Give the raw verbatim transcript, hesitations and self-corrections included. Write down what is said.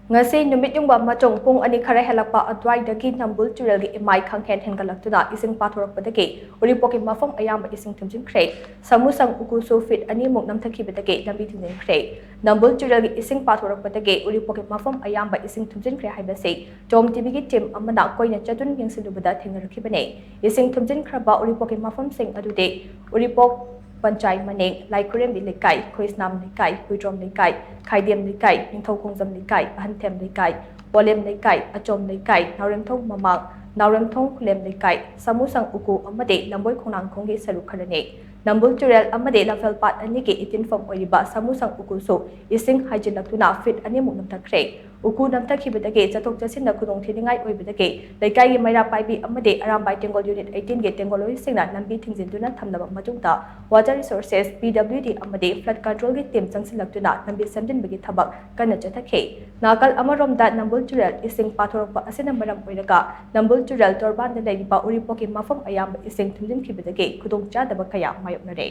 ꯉꯁꯤ ꯅꯨꯃꯤꯠ ꯌꯨꯡꯕ ꯑꯃꯁꯨꯡ ꯄꯨꯡ ꯑꯅꯤ ꯈꯔ ꯍꯦꯜꯂꯛꯄ ꯑꯗꯨꯋꯥꯏꯗꯒꯤ ꯅꯝꯕꯨꯜ ꯇꯨꯔꯦꯜꯒꯤ ꯏꯃꯥꯏ ꯈꯪꯍꯦꯟ ꯍꯦꯟꯒꯠꯂꯛꯇꯨꯅ ꯏꯁꯤꯡ ꯄꯥꯊꯣꯔꯛꯄꯗꯒꯤ ꯎꯔꯤꯄꯣꯛꯀꯤ ꯃꯐꯝ ꯑꯌꯥꯝꯕ ꯏꯁꯤꯡ ꯊꯨꯝꯖꯤꯟꯈ꯭ꯔꯦ꯫ ꯁꯥꯃꯨꯁꯪ ꯎꯀꯨꯁꯨ ꯐꯤꯠ ꯑꯅꯤꯃꯨꯛ ꯅꯝꯊꯈꯤꯕꯗꯒꯤ ꯂꯝꯕꯤ ꯊꯤꯡꯖꯤꯟꯈ꯭ꯔꯦ꯫ ꯅꯝꯕꯨꯜ ꯇꯨꯔꯦꯜꯒꯤ ꯏꯁꯤꯡ ꯄꯥꯊꯣꯔꯛꯄꯗꯒꯤ ꯎꯔꯤꯄꯣꯛꯀꯤ ꯃꯐꯝ ꯑꯌꯥꯝꯕ ꯏꯁꯤꯡ ꯊꯨꯝꯖꯤꯟꯈ꯭ꯔꯦ ꯍꯥꯏꯕꯁꯤ ꯇꯣꯝ ꯇꯤꯚꯤꯒꯤ ꯇꯤꯝ ꯑꯃꯅ ꯀꯣꯏꯅ ꯆꯠꯇꯨꯅ ꯌꯦꯡꯁꯤꯜꯂꯨꯕꯗ ꯊꯦꯡꯅꯔꯛꯈꯤꯕꯅꯤ꯫ ꯏꯁꯤꯡ ꯊꯨꯝꯖꯤꯟꯈ꯭ꯔꯕ ꯎꯔꯤꯄꯣꯛꯀꯤ ꯃꯐꯝꯁꯤꯡ ꯑꯗꯨꯗꯤ ꯎꯔꯤꯄꯣꯛ ꯄꯟꯆꯥꯏ ꯃꯅꯤꯡ, ꯂꯥꯏꯈꯨꯔꯦꯝꯕꯤ ꯂꯩꯀꯥꯏ, ꯈꯣꯏꯁꯅꯥꯝ ꯂꯩꯀꯥꯏ, ꯍꯨꯏꯗ꯭ꯔꯣꯝ ꯂꯩꯀꯥꯏ, ꯈꯥꯏꯗꯦꯝ ꯂꯩꯀꯥꯏ, ꯅꯤꯡꯊꯧꯈꯣꯡꯖꯝ ꯂꯩꯀꯥꯏ, ꯑꯍꯟꯊꯦꯝ ꯂꯩꯀꯥꯏ, ꯄꯣꯂꯦꯝ ꯂꯩꯀꯥꯏ, ꯑꯆꯣꯝ ꯂꯩꯀꯥꯏ, ꯅꯥꯎꯔꯦꯝꯊꯣꯡ ꯃꯃꯥꯡ, ꯅꯥꯎꯔꯦꯝꯊꯣꯡ ꯈꯨꯂꯦꯝ ꯂꯩꯀꯥꯏ, ꯁꯥꯃꯨꯁꯪ ꯎꯀꯨ ꯑꯃꯗꯤ ꯂꯝꯕꯣꯏ ꯈꯣꯡꯅꯥꯡꯈꯣꯡꯒꯤ ꯁꯔꯨꯛ ꯈꯔꯅꯤ꯫ ꯅꯝꯕꯨꯜ ꯇꯨꯔꯦꯜ ꯑꯃꯗꯤ ꯂꯝꯐꯦꯜ ꯄꯥꯠ ꯑꯅꯤꯒꯤ ꯏꯇꯤꯟꯐꯝ ꯑꯣꯏꯔꯤꯕ ꯁꯥꯃꯨꯁꯪ ꯎꯀꯨꯁꯨ ꯏꯁꯤꯡ ꯍꯥꯏꯖꯤꯜꯂꯛꯇꯨꯅ ꯐꯤꯠ ꯑꯅꯤꯃꯨꯛ ꯅꯝꯊꯈ꯭ꯔꯦ꯫ ꯎꯀꯨ ꯅꯝꯊꯈꯤꯕꯗꯒꯤ ꯆꯠꯊꯣꯛ ꯆꯠꯁꯤꯟꯗ ꯈꯨꯗꯣꯡ ꯊꯤꯅꯤꯡꯉꯥꯏ ꯑꯣꯏꯕꯗꯒꯤ ꯂꯩꯀꯥꯏꯒꯤ ꯃꯩꯔꯥ ꯄꯥꯏꯕꯤ ꯑꯃꯗꯤ ꯑꯔꯥꯝꯕꯥꯏ ꯇꯦꯡꯒꯣꯜ ꯌꯨꯅꯤꯠ ꯑꯩꯠꯇꯤꯟꯒꯤ ꯇꯦꯡꯒꯣꯜꯂꯣꯏꯁꯤꯡꯅ ꯂꯝꯕꯤ ꯊꯤꯡꯖꯤꯟꯗꯨꯅ ꯊꯝꯂꯕ ꯃꯇꯨꯡꯗ Water Resources, P W D ꯑꯃꯗꯤ Flood Controlꯒꯤ ꯇꯤꯝ ꯆꯪꯁꯤꯜꯂꯛꯇꯨꯅ ꯂꯝꯕꯤ ꯁꯦꯝꯖꯤꯟꯕꯒꯤ ꯊꯕꯛ ꯀꯟꯅ ꯆꯠꯊꯈꯤ꯫ ꯅꯥꯀꯜ ꯑꯃꯔꯣꯝꯗ ꯅꯝꯕꯨꯜ ꯇꯨꯔꯦꯜ ꯏꯁꯤꯡ ꯄꯥꯊꯣꯔꯛꯄ ꯑꯁꯤꯅ ꯃꯔꯝ ꯑꯣꯏꯔꯒ ꯅꯝꯕꯨꯜ ꯇꯨꯔꯦꯜ ꯇꯣꯔꯕꯥꯟꯗ ꯂꯩꯔꯤꯕ ꯎꯔꯤꯄꯣꯛꯀꯤ ꯃꯐꯝ ꯑꯌꯥꯝꯕ ꯏꯁꯤꯡ ꯊꯨꯝꯖꯤꯟꯈꯤꯕꯗꯒꯤ ꯈꯨꯗꯣꯡꯆꯥꯗꯕ ꯀꯌꯥ ꯃꯥꯌꯣꯛꯅꯔꯦ꯫